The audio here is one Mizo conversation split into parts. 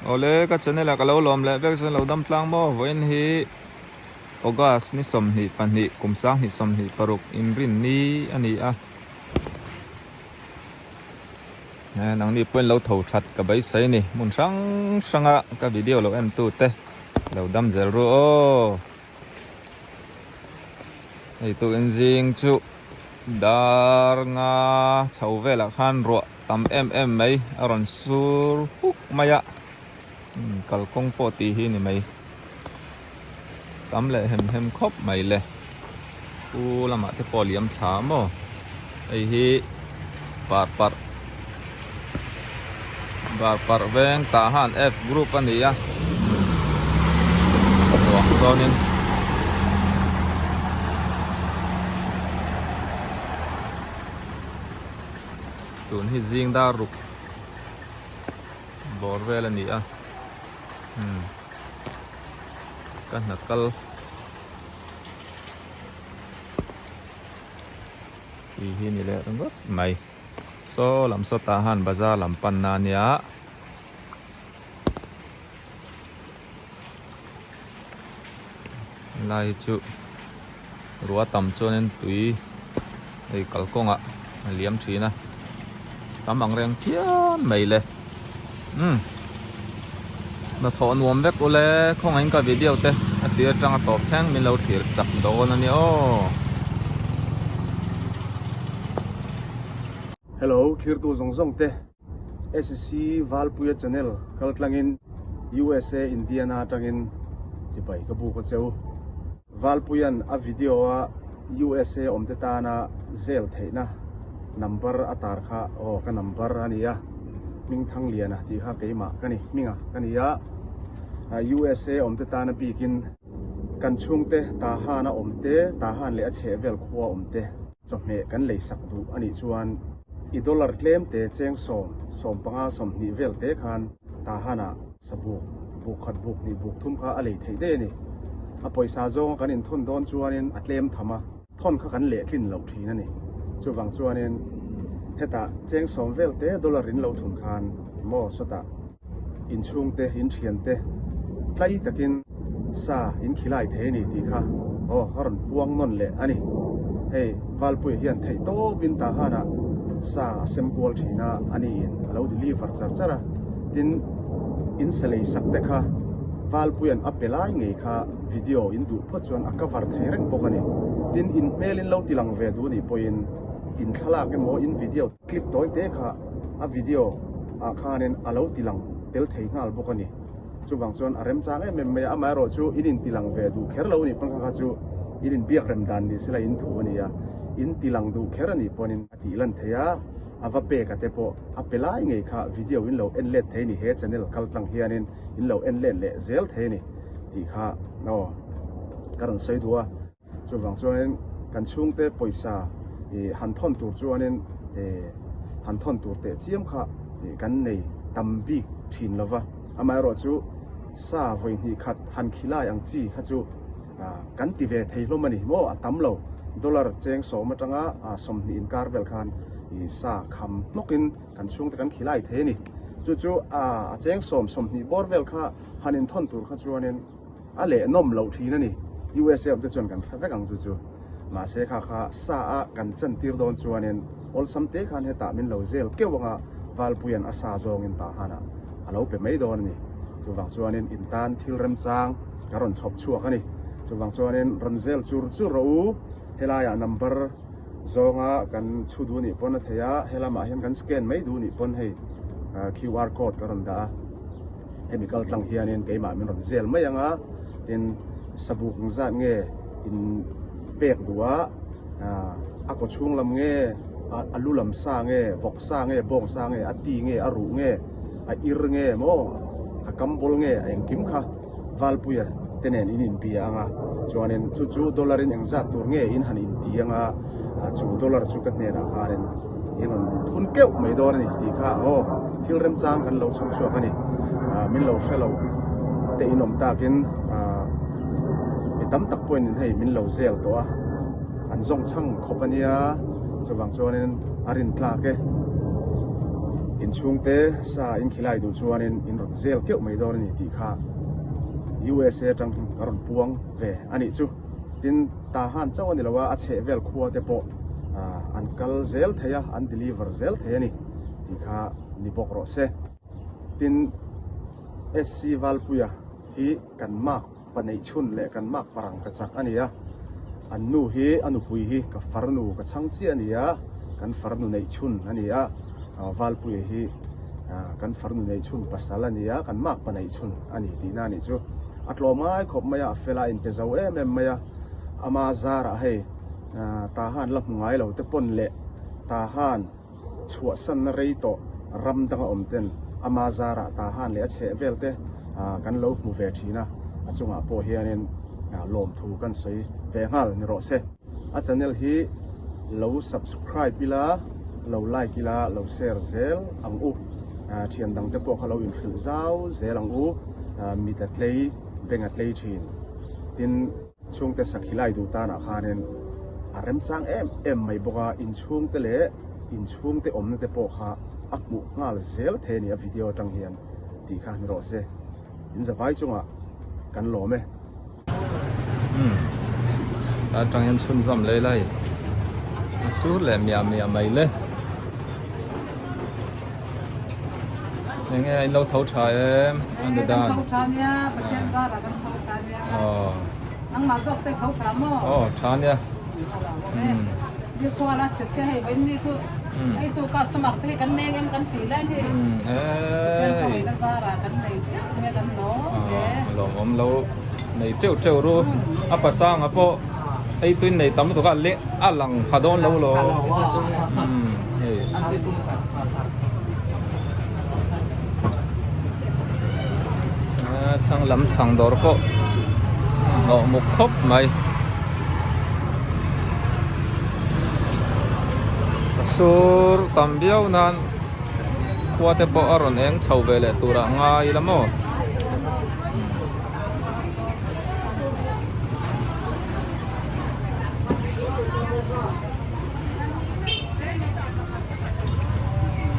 Awle ka channel ah ka lo lawm leh vek chuan lo dam tlang maw vawiin hi August ni 22 kum 2026 inrin ni a ni a nangni pawhin lo tho that ka beisei a ni hmun hrang hranga ka video lo en tu te lo dam zel ru aw. Hei tukin zing chu dar nga chho velah khan ruah tam em em mai a rawn sur huk mai a kalkawng pawh tih hi ni mai tam leh hem hem khawp mai le pu lamah te pawh a liam thla maw hei hi par parh Bar parh veng tah han F group a ni a ruang zawnin tun hi zing dar ruk bawr vel a ni a umm ka hna kal. Tih hi ni leh ringawt mai. Saw lam sawtah han bazar lam panna a nia. Helai hi chu ruah tam chuanin tui hei kalkawngah a liam thin a. Tam ang reng phian mai le. Umm hnathawh nuam vek ule khawngaihin ka video te a tir atanga tawp thleng min lo thlir sak dawn a nia aw. Hello thirtu zawng zawng te SC Valpuia channel kal tlangin USA Indiana atangin chibai ka buk a cheu. Valpuia'n a video a USA awm te tana zel theihna number a tar kha aw ka number a ni a, Hmingthangliana tih kha keimah ka ni, hminga ka ni a, USA awm te tana bikin kan chhungte Tahan a awm te, Tahan leh a chhehvel khua awm te chawhmeh kan lei sak duh a nih chuan i dollar tlem te cheng sawm, 15, 20 vel te khan Tahan ah Sabuk, buk khat buk hnih buk thum kha a lei theih daih a ni. A pawisa zawnga kan inthawn dawn chuanin a tlem tham a, thawn kha kan lehtlin loh thin a ni. Chuvang chuanin hetah cheng sawm vel te dollar in lo thun khan maw sawtah inchhungte, inthiante tlai takin sa in khilai thei a ni tih kha aw a rawn puang nawn leh a ni. Hei Valpuia hian theih tawpin Tahanah sa a sem kual thin a, a niin a lo deliver char char a. Tin, in sa lei sak te kha Valpuia'n a pe lai ngei kha video in duh phawt chuan a cover thei reng bawk a ni. Tin, in hmel in lo ti lang ve duh nih pawhin in thlalak emaw in video clip tawi te kha a video ah khanin a lo ti lang tel thei nghal bawk a ni. Chuvang chuan a remchang em em mai a, amaherawh chu in inti lang ve duh kher lo a nih pawn kha kha chu in inbiak rem dan ni sela in thu a ni a, in ti lang duh kher a nih pawnin a tih lan thei a, a va pek a te pawh a pe lai ngei kha video in lo en let thei a ni, he channel kal tlang hianin in lo en let leh zel thei a ni tih kha aw ka rawn sawi duh a. Chuvang chuanin kan chhungte pawisa ih han thawn tur chuanin ih han thawn tur teh chiam kha ih kan nei tam bik thin lo va, amaherawh chu sa vawi hnih khat han khilai ang chi kha chu ah kan ti ve thei hlawm a ni maw a tam lo dollar cheng sawm atanga ah 20 inkar vel khan ih sa kham hnawkin kan chhungte kan khilai thei a ni. Chu chu ah a cheng sawm 20 bawr vel kha han inthawn tur kha chuanin. A leh nawm loh thin a ni. USA awm te chuan kan hre vek ang chu chu. Mahse kha kha sa a kan chan tir dawn chuanin awlsam te khan hetah min lo zel keuh anga Valpuia'n a sa zawngin tah hanah a lo pe mai dawn a ni. Chuvang chuanin in tan thil remchang ka rawn chhawp chhuak a ni. Chuvang chuanin rawn zel chur chur rawh u. Helaiah number zawnga kan chhu duh nih pawn a thei a, helamah hian kan scan mai duh nih pawn hei QR code ka rawn dah a. Hemi kal tlang hianin keimah min rawn zel mai ang a, tin sabuk ang zat nge in pek duh a, a kaw chhung lam nge, a lu lam sa nge, vawk sa nge, bawng sa nge, a ti nge, a ruh nge, a ir nge maw, a kam bawl nge, a engkim kha Valpuia te nen in inbia ang a, chuanin chu chu dollar in engzat tur nge in han inti ang a, chu dollar chu ka hnenah khanin in rawn thun keuh mai dawn a ni tih kha aw thil remchang kan lo chhawp chhuak a ni. Min lo hre lo te in awm takin mi tam tak pawhin in hei min lo zel tawh a, an zawng chhang khawp a nia, chuvang chuanin a rin tlak e. Inchhungte sa in khilai duh chuanin in rawn zel keuh mai dawn a ni tih kha USA atang ka rawn puang ve a nih chu. Tin, Tahan chauh a ni lo a, a chhehvel khua te pawh an kal zel thei a, an deliver zel thei a ni tih kha ni bawk rawh se. Tin, SC Valpuia hi kan mark pa neih chhun leh kan mark parang ka chak a ni a, an nu hi a nupui hi ka farnu ka chhang chiah a ni a, kan farnu neih chhun a ni a, Valpuia hi kan farnu neih chhun pasal a ni a, kan mark pa neih chhun a ni tihna a nih chu. A tlawm ngai khawp mai a, a fel a, a inpe zo em em mai a, ama zarah hei Tahan la hmu ngai lo te pawn leh Tahan chhuahsanna rei tawh ram danga awm ten ama zarah Tahan leh a chheh vel te kan lo hmu ve thin a, a chungah pawh hianin lawmthu kan sawi ve nghal ni rawh se. A channel hi lo subscribe ila, lo like ila, lo share zel ang u. Thian dang te pawh kha lo inhrilh zau zel ang u. Mit a tlei, beng a tlei thin. Tin. Chhungte sakhi lai duh tanah khanin a remchang em em mai bawk a, inchhungte leh inchhungte awmna te pawh kha a hmuh nghal zel thei a ni a video atang hian tih kha ni rawh se. In zavai chungah kan lawm e. Umm ta atang hian chhunzawm lei lai a sur leh miah miah mai le. Enge in lo tho tha em a nu dan. Kan tho tha nia Pathian zarah kan tho tha nia. Aw. Nangmah zawk te tho tha maw? Aw tha nia. Ni khual a chhe sia hei vain ni chu hei tu customer te hi kan leng em kan ti lai hi. Pathian khawngaih na zarah kan nei teuh nge kan lawm hle. Lawmawm lo nei teuh teuh ru. A pasanga pawh ei tuin nei tam lutuk a leh a lang pha dawn lo lo. Hei. Thlang lam chhang dawr pawh hnawh muk khawp mai. Sur tam viau nan khua te pawh a rawn eng chho ve leh turah ngai ila maw.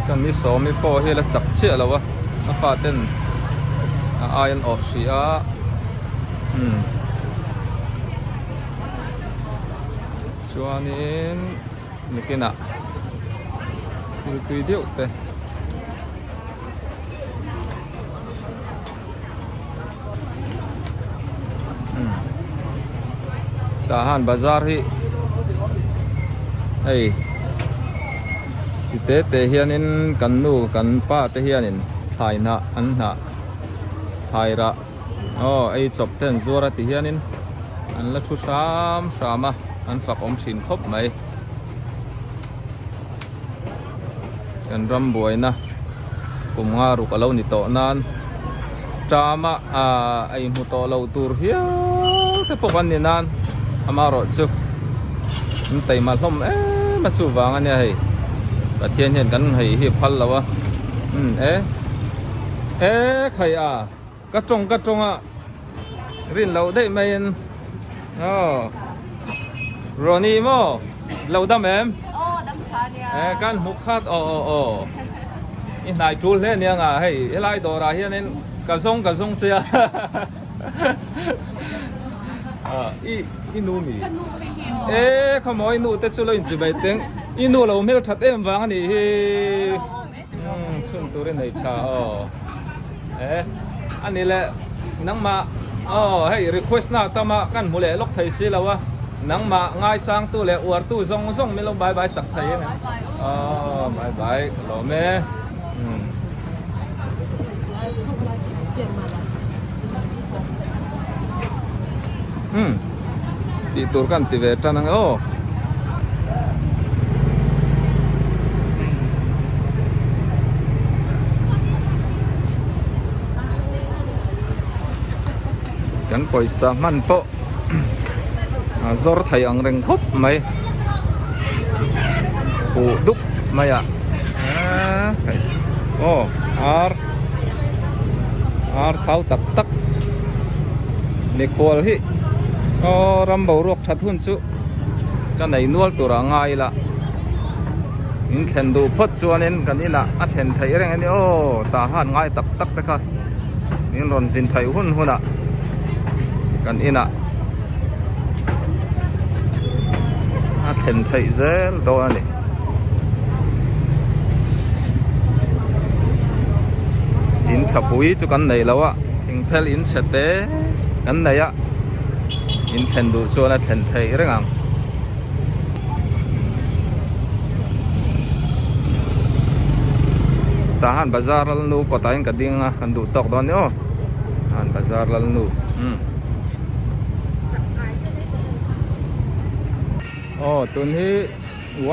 Kan ni sawmi pawh hi la chak chiah lo a a fa ten a ai an awh hrih a umm chuanin nikinah thil tui deuh te. Tah han bazar hi hei ti te te hianin kan nu kan pa te hianin thlai hnah an hnah thlai rah aw ei chawp te an zuar a ti hianin an la thu hram hram a an fak awm thin khawp mai kan ram buaina kum nga ruk a lo ni tawh nan tama ah a inhmu tawh lo tur hial te pawh kan ni nan amaherawh chu an taima hlawm em a chuvang a nia hei Pathian hian kan hei hi phal lo a umm e e khai a ka tawng ka tawng a rin loh daih maiin aw Ronnie maw lo dam em aw dam tha nia e kan hmu khat aw aw aw i hnai tul hle nia nga hei helai dawrah hianin ka zawng ka zawng che a i i nu mi e khawmaw i nu te chu lo inchibei teng i nu lo hmel that em vang a nih hi. Umm chhun tur i nei tha aw e ani le nangmah aw hei request na tama kan hmu leh lawk thei si lo a nangmah ngaisang tu leh uar tu zawng zawng min lo bye bye sak thei eng aw bye bye ka lawm e umm. Umm tih tur kan ti ve tan ang aw. Kan pawisa hman pawh a zawr thei ang reng khawp mai huh dup mai a aw ar ar thau tak tak mikhual hi aw ram boruak that hun chu. Ka nei nual tur a ngai la. In thlen duh phawt chuanin kan inah a thlen theih reng a ni aw tah han ngai tak tak te kha in rawn zin theih hun hunah kan inah a thlen theih zel dawn a ni. In tha pui chu kan nei lo a thingphel in chhe te kan nei a in thlen duh chuan a thlen theih reng ang. Tah han bazar lalnu kawtah in ka ding a kan duh tawk dawn ni aw han bazar lalnu umm aw tun hi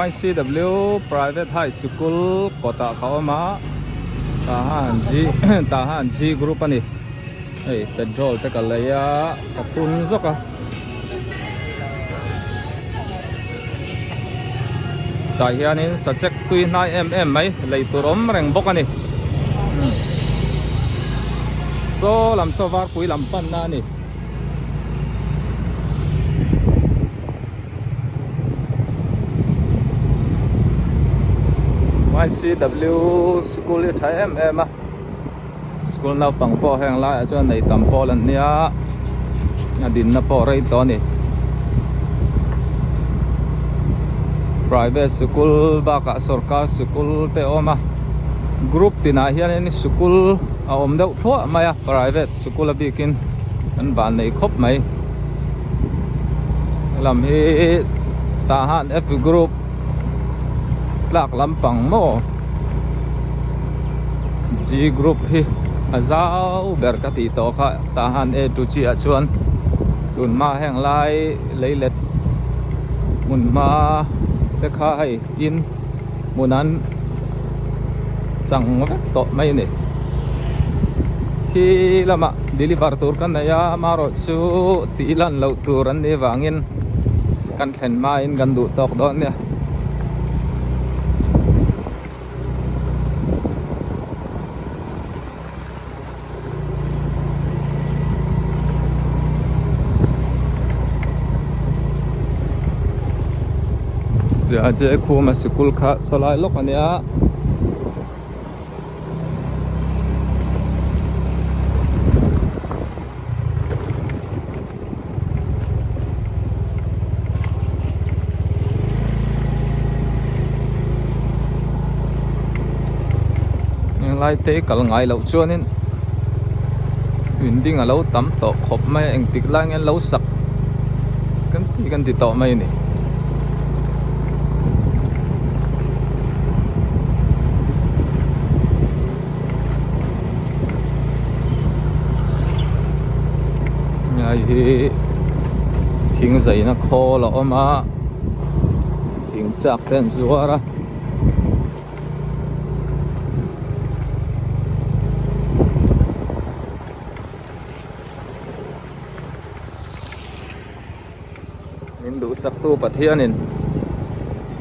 YCW Private High Sikul kawtah ka awm a tah han G tah han G group a ni hei petrol te ka lei a ka thun zawk a. Tah hianin sachek tui hnai em em mai lei tur awm reng bawk a ni saw lam saw varpui lam panna a ni. YCW sikul hi a tha em em a. School naupang pawh heng laiah chuan nei tam pawl an nia a dinna pawh rei tawh a ni private sikul bakah sorkar sikul te a awm a group tinah hianin sikul a awm deuh thluah mai a private sikul a bikin an van nei khawp mai helam hi tah han F group tlak lampang maw. G group hi a zau ber ka tih tawh kha tah han A to G ah chuan tun hma heng lai leilet hmun hma te kha hei in hmun an chang vek tawh mai a ni khi lamah deliver tur ka nei a amaherawhchu tih lan loh tur an nih avangin kan thlen hmain kan duh tawk dawn nia. Siaje khuma sikul kha sawlai lawk a nia. Henglai te kal ngai loh chuanin building a lo tam tawh khawp mai a engtik lai nge an lo sak kan ti kan ti tawh mai a ni. Hei hi thing zaina khawl a awm a thing chak te an zuar a. Min duhsaktu Pathianin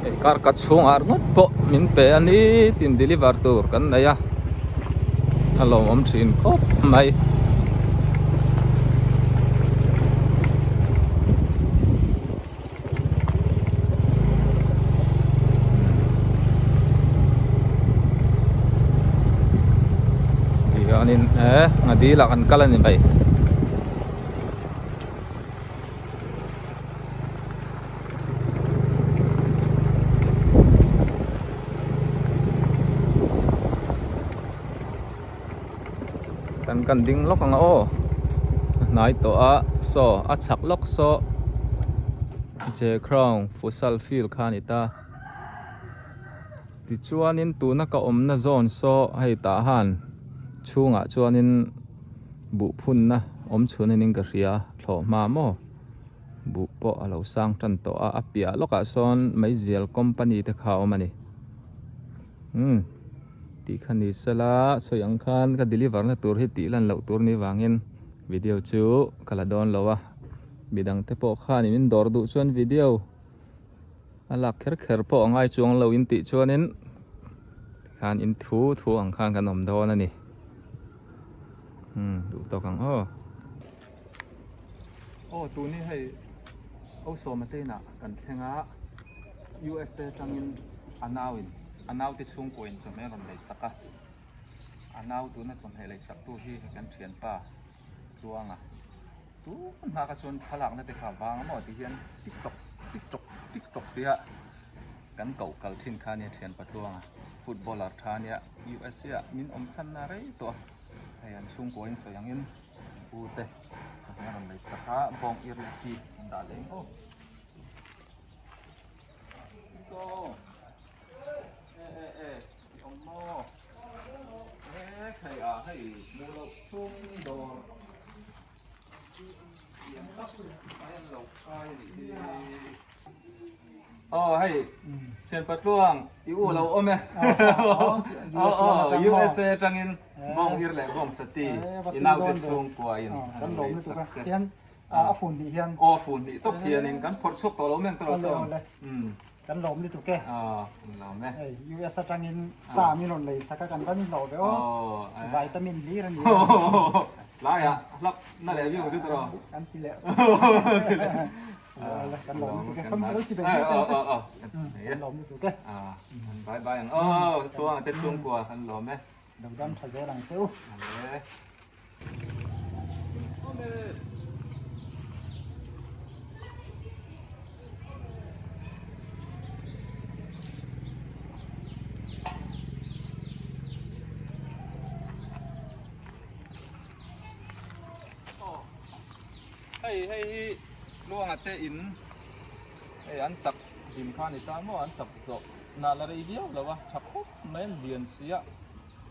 hei kar ka chhungah ringawt pawh min pe a ni tin deliver tur kan nei a a lawmawm thin khawp mai. Tihianin eh a dil ah kan kal a ni mai. Kan kan ding lawk ang a aw a hnai tawh a saw a chhak lawk saw J crown futsal field kha a ni ta tichuanin tuna ka awmna zawn saw hei tah han chhungah chuanin. Buh phunna awm chhun in ka hria thlawh hma maw buh pawh a lo sang tan tawh a a piah lawkah sawn meizial company te kha a awm a ni umm tih kha ni sela sawi ang khan ka deliver na tur hi tih lan loh tur ni vangin video chu ka la dawn lo a midang te pawh khan in dawr duh chuan video a lak kher kher pawh a ngai chuang lo in tih chuanin tikhan in thu thu ang khan kan awm dawn a ni. Umm duh tawk ang aw. Aw tun hi hei Osawma te inah kan thleng a USA tangin a nauin. A naute chhungkaw in chawhmeh a rawn lei sak a, a nau tuna chawhmeh lei sak tu hi kan thianpa Tluanga tun hma kha chuan thlalakna te kha vang maw ti hian tik tok tik tok tik tok tia kan koh kal thin kha ania thianpa Tluanga footballer tha ania USA ah min awm san na rei tawh a hei an chhungkaw in sawi angin u te chawhmeh a rawn lei sak a bawng ir leh ki an dah leh eng aw. Aw hei thian patluang i u lo awm e USA atangin bawng ir leh bawng sati i naute chhungkua in an lei sak che. A fun hnih hian. Aw fun hnih tawp hianin kan phawrh chhuak tawh lo meng tawh lo sawn. Kan lawm lutuk e. Aw kan lawm e. Hei US atangin sa min rawn lei sak a kan van inhlawh ve aw. Vitamin hlir a ni e. Tlaiah hlap na leh viau chu tawh. Kan ti leh. Kan lawm lutuk e. Kan lo chi ve ve te. Kan lawm lutuk e. Bye bye ang aw Tluanga te chhungkua kan lawm e. Lo dam tha zel ang che u. Hei hei hi Luanga te in hei an sak hlim kha a ni ta maw an sak zawh nah la rei viau lo a tha khawp mai an lian si a.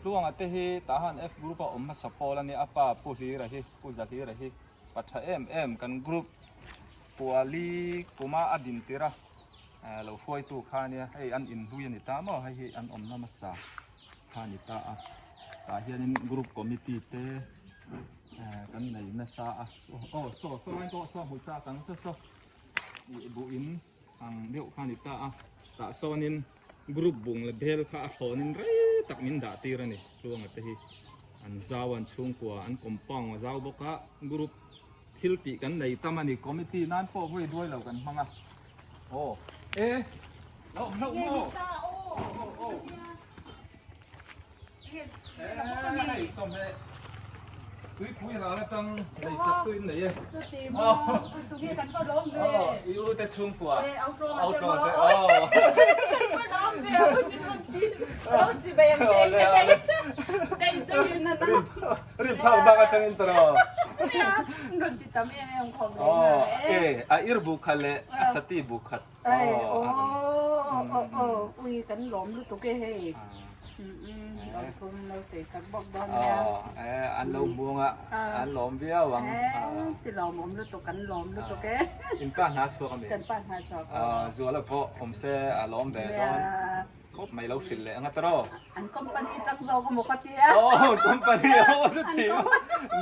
Tluanga te hi tah han F group a awm hmasa pawl a nia, a pa Pu Hlira hi, Pu Zahlira hi pa tha em em kan group Puali kuma a din tir a, lo hruaitu kha a nia, hei an inhlui a ni ta maw, hei hi an awmna hmasa kha a ni ta a, tah hianin group committee te kan nei nasa a, aw saw saw lai pawh saw hmu chak ang saw saw ih buh in ang deuh kha a ni ta a, tah sawnin. Group bung la bel kha a thlawnin rei tak min dah tir a ni. Tluanga te hi an zau a, an chhungkua an compound a zau bawk a, group thil tih kan nei tam a ni. Committee nan pawh vawi duai lo kan hmang a. Aw e lo awm hlauh maw? Aw aw. Hei chawhmeh tuipui ral atang lei sak tu in nei e. Chuti maw tunge kan va lawm ve. Aw i u te chhungkua. Au tawng te maw. Kan va lawm ve a min rawn ti rawn ti bai ang che eng ka in tui in a na. Rin phak bak atangin tawh. Nia rawn ti tam em em khawp reng a. Aw e a ir bu khat leh a sati bu khat. Ei aw aw aw ui kan lawm lutuk e hei lo thum lo sei tak bawk dawn nia an lo hmuang a an lawm viau ang ti lawmawm lutuk kan lawm lutuk e in pa hna chhuak ami kan pa hna chhuak zuala pawh awm se a lawm ve dawn khawp mai lo hrilh leh anga tawh An company tang zawk emaw ka tia. Aw company aw chu thim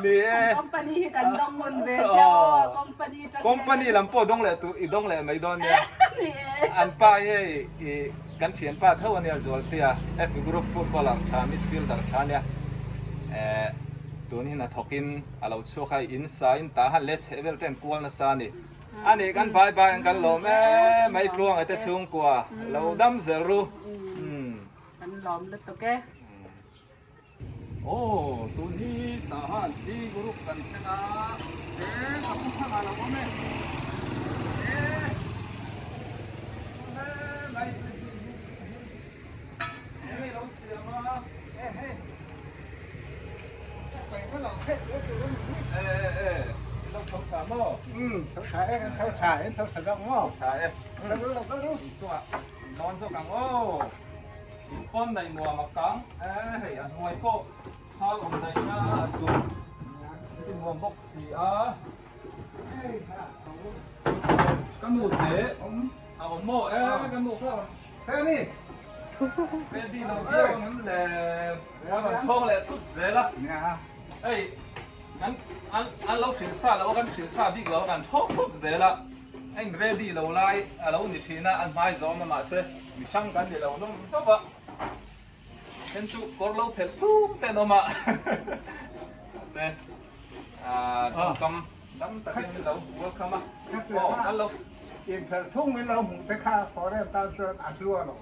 ni e. An company hi kan dawng ngun ve sia aw company tang. Company lam pawh dawng leh tur i dawng leh mai dawn nia. Ni e. An pa hi hei i kan thian pa tho ania Zualtea F group footballer tha midfielder tha ania eh tun hi hnathawk in a lo chhuak a in sa in tah han leh chheh vel te an kual nasa a ni. Ani kan bai bai an kan lawm em mai Tluanga te chhungkua lo dam zel ru. Kan lawm lutuk e. Aw tun hi tah han chi group kan thleng a e ka pu thlang ah lo awm e e he mai enge lo siam a e hei pai ka lo khet e tur ani e e e lo tho tha maw um tho tha e kan tho tha en tho tha zawk maw tha e lo lo lo lo chungah Dawn zawk ang aw. In pawn nei nuam a kang e hei a hnuai pawh thal awm daih na a chung ti nuam bawk si a. Ka nu te a awm maw e ka nu kha Seni ready lo viau ang em le a rawn thawng leh thut zel a hei kan an lo hrilh sa lo a kan hrilh sa bik lo a kan thawk thut zel a. A in ready lo lai a lo ni thin a, a hmai zawm a mahse mi hrang kan ni lo hlawm hlawm a, then chu kawr lo phelh tum te an awm a, mahse aah tawngkam dam takin min lo welcome a, aw an lo. Inphelh thung min lo hmuh te kha foreign tan chuan a hlu a lo.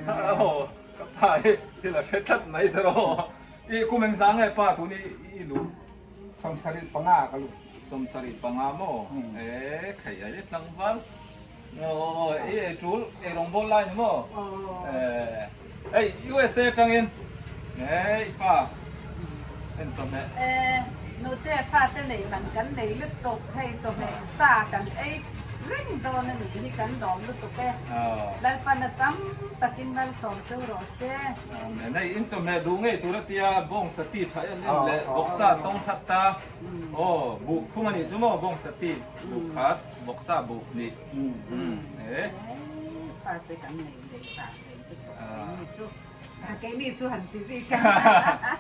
Aw ka pa hi thil a hre tlat mai ta rawh. I kum eng zang nge pa tun i i luh? 75 ka luh. 75 maw? E khai ai tlangval. Aw i ei tul ei rawngbawl lai ni maw? E hei USA atangin e i pa en chawhmeh. E nute fate nei man kan nei lutuk hei chawhmeh sa kan ei reng dawn a nih hi kan lawm lutuk e. Lalpan a tam takin malsawm cheu rawh se. Amen. Hei in chawhmeh duh ngei tur a tia bawng sati tha em em leh vawksa tawng that ta. Aw buh phung a nih chu maw bawng sati buh khat. Vawksa buh nih e. Fate kan nei nei ta nei lutuk keini chu keini chu han ti bik a.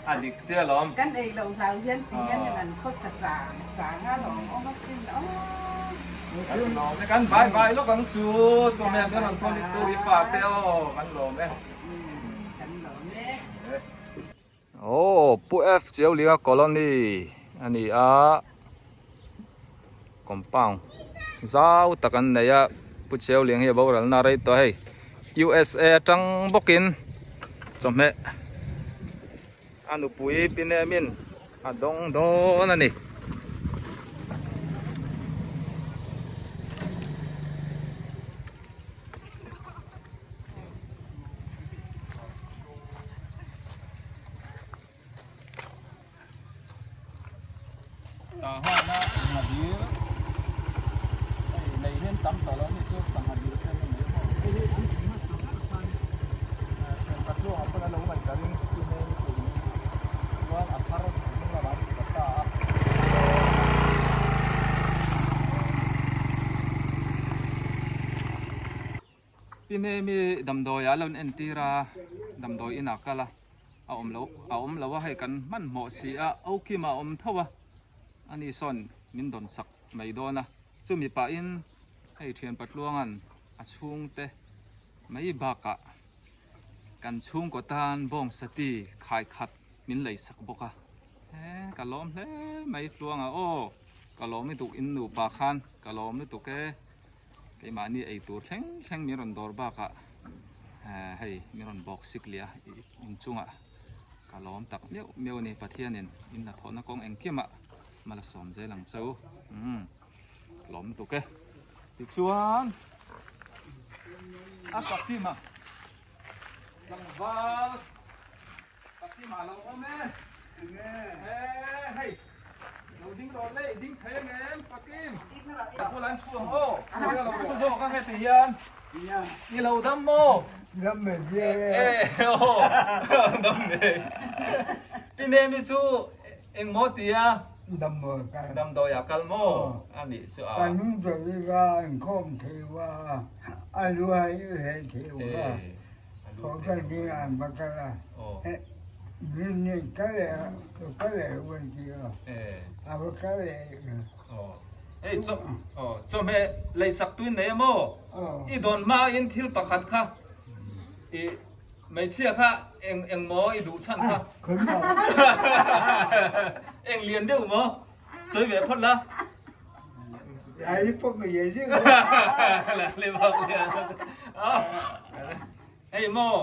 A dik chiah alawm. Kan ei loh hlau hian ti hian an khawsa tang tang a lawm awm asin aw. Kan lawm e kan bai bai lawk ang chu chawhmeh min rawn thawn lutuk i fate aw kan lawm e. Kan lawm e. Aw Pu F Chiaulinga colony a ni a compound zau tak an nei a Pu Chiauling hi a boral na rei tawh hei USA atang bawkin chawhmeh a nupui pi nemin a dawng dawn a ni. Tah hana sangha dil hei lei hian tam tawh lo ni chu sangha dil te an nei maw hei hi an thing hmasa ber khan patluangah pawn a lo ngaih ka ring chu hmel ni tur in chuan a thar a hnung lamah an sa ta a. Pi Nemi damdawi ah a lo entir a, damdawi inah kal a, a awm lo a awm lo a hei kan hmanhmawh si a, Okima a awm tho a, ani sawn min dawn sak mai dawn a, chumi pahin hei thian Patluanga'n a chhungte mai bakah kan chhungkaw tan bawngsati khai khat min lei sak bawk a, he ka lawm hle mai Tluanga aw ka lawm lutuk in nupa khan ka lawm lutuk e. Keimahni ei tur thleng thleng min rawn dawr bakah hei min rawn bawk sik leh a inchungah ka lawm tak meuh meuh a ni Pathianin in hnathawhna kawng engkimah mal a sawm zel ang che u umm lawm tuk e tichuan a pakhima tlangval Pakhima lo awm e e hei lo ding rawh le ding thei ang em Pakim ka bulah an chhuang aw ka lo thu zawk ang heti hian i lo dam maw dam mai e e aw dam mai pi nemi chu engmaw tia damdawi kal damdawi ah kal maw a nih chu a kan nung chawi ka inkhawm thei wa a luai hlei thei wa Hei chawhmeh leisak tuin nei a maw? I dawn hma in thil pakhat kha i hmeichhia kha eng eng maw i duh chhan kha? Eng lian deuh maw? Sawi ve phawt la. Hei maw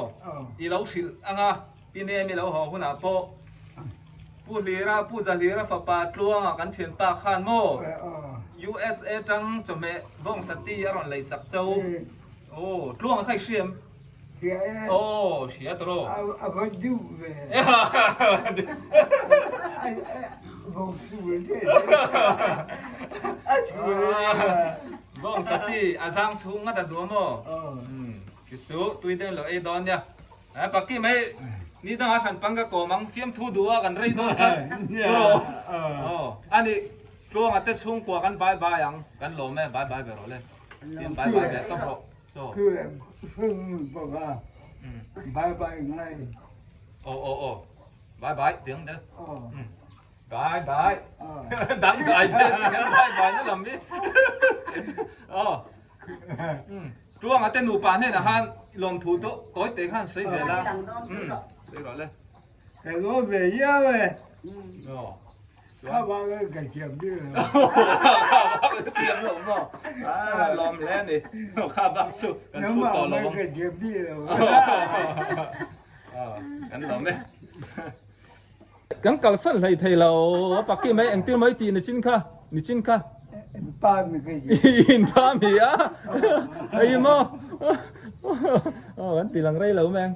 i lo hrilh anga pi nem i lo haw hunah pawh Pu Hlira Pu Zahlira fapa Tluanga kan thianpa khan maw USA tang chawhmeh bawngsati a rawn lei sak cho. Aw Tluanga kha i hria em? Hria e. Aw hria tawh. A va duh ve. Bawng sati a zang chhung ngat a duh a maw? Ti chu tui deuh lo ei dawn nia. Pakki mai ni dangah hran pang ka kawm ang fiamthu duh a kan rei dawn tlat. Tawh. Ani Tluanga te chhungkua kan bye bye ang kan lawm e bye bye ve rawh le. Tin bye bye ve tawp rawh. So. Bye bye ngai. Aw aw aw. Bye bye tiang de. Bye bye. Dang dai ve si kan bye bye na lam hi. Aw. Tluanga te nupa hnenah khan lawmthu to tawi te khan sawi ve la. Sawi rawh le. Ka lawm ve hiau e. Aw. Kha bak a ka thiam bik lo. Kha bak a thiam lo maw? A lawm hle a ni. Kha bak chu kan thu tawh lo ang. Ka thiam bik lo. Kan lawm e. Kan kalsan hlei thei lo a paki mai engtir mai tih nichin kha nichin kha. In pa mi ka hi. In pa mi a. Ei maw. Kan ti lang rei lo meng.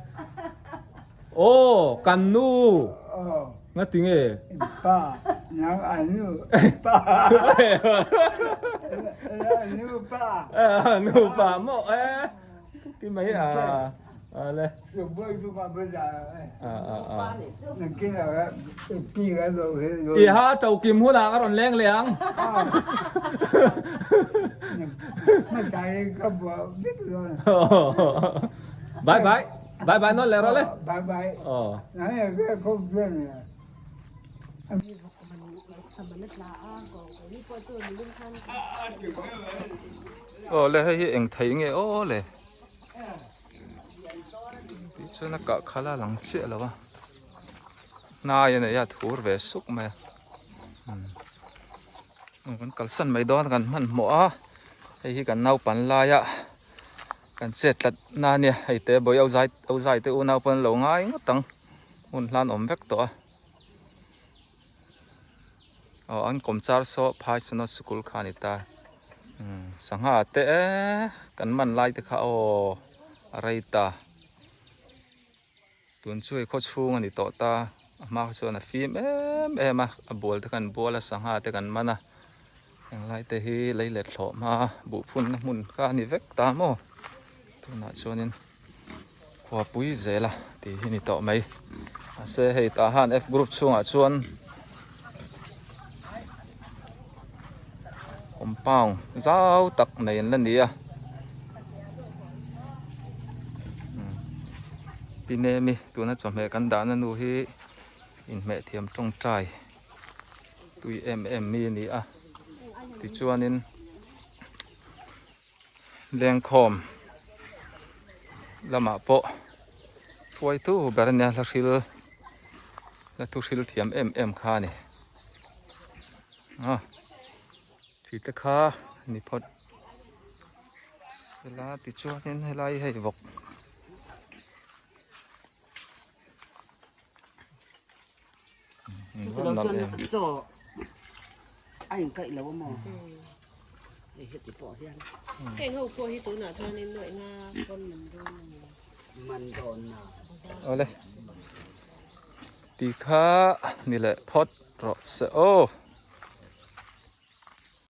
Aw kan nu. Nga ti nge? Pa nang a nu pa. Nu pa. Nu pa maw e. Ti mai a. Ale. I ha to kim hunah ka rawn leng leh ang. Bye bye. Bye bye nawn leh rawh le. Bye bye. Aw. Aw le hei hi eng thei nge aw le. Tih chuan a kah khalh a lang chiah lo a hnai a nei a thur ve suk mai a umm kan kalsan mai dawn kan hmanhmawh a hei hi kan naupan laia kan chet tlat na ania hei te bawi au zai au zai te unau pawn an lo ngai ngawt ang hmun hlan awm vek tawh a aw an kawm char saw phai sawn a sikul kha a ni ta umm sangha te kan man lai te kha aw a rei ta tun chu hei khaw chhung a ni tawh ta a hma kha chuan a fim em em a a bual te kha an bual a sangha te kan man a henglai te hi lei let thlawh hma buh phun na hmun kha a ni vek ta maw tunah chuanin. Khuapui zel a tih hi ni tawh mai mahse hei tah han F group chhungah chuan compound zau tak nei an la ni a pi nemi tuna chawhmeh kan dahna nu hi inhmeh thiam tawngtai tui em em mi a ni a tichuanin. Lengkhawm lamah pawh hruaitu ber ania hla hril hla thu hril thiam em em kha a ni a thi te kha ni phawt sela tichuanin helai hei vawk. Awle ti kha ni leh phawt rawh se aw.